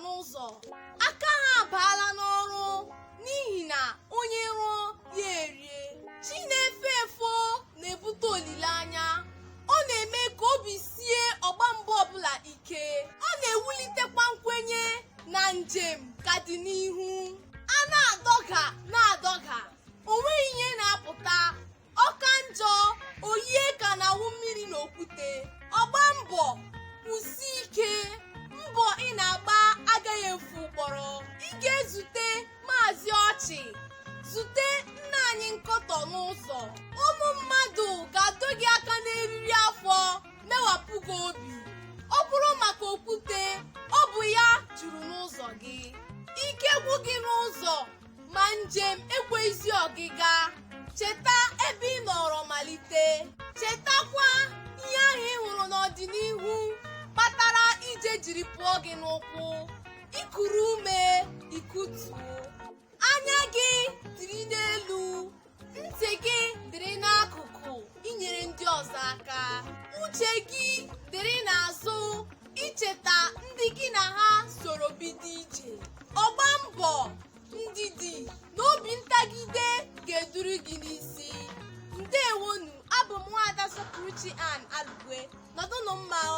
n'ụzọ. Aka ha abaala n'ọrụ n'ihi na onye rụọ ya erie. Chi na-efo efo na-ebute olileanya. Ọ na-eme ka obi sie ọgba mbọ ọbụla ike. Ọ na-ewulitekwa nkwenye na njem ka dị n'ihu. A na-adọga na-adọga, o nweghị ihe na-apụta. Ọ ka njọ o yie ka a na-awụ mmiri n'okwute. Ọgba mbọ, kwụsie ike, mbọ ị na-agba agaghị efu ụkpọrọ. Ị ga-ezute Maazị Ọchị, zute nna anyị nkọtọ n'ụzọ. Ụmụ mmadụ ga-adọ gị aka n'eriri afọ, mewapụ gị obi. Ọ bụrụ maka okwute, ọ bụ ya juru n'ụzọ gị. Ike gwụ gị n'ụzọ ma njem ekweghịzi ọgịga, cheta ebe ị nọrọ malite. Chetakwa ihe ahụ ị hụrụ n'ọdịnihu kpatara ije jiri pụọ gị n'ụkwụ. I kuru ume, i kutuo. Anya gị dịrị n'elu, ntị gị dịrị n'akụkụ inyere ndị ọzọ aka. Uche gị dịrị n'azụ icheta ndị gị na ha soro bido ije. Ọgba mbọ, ndidi na obi ntagide ga-eduru gị n'isi. Ndewonu, abụ m Nwaada Sọpụrụchi Ann Alugwe. Nọdụnụ mma o.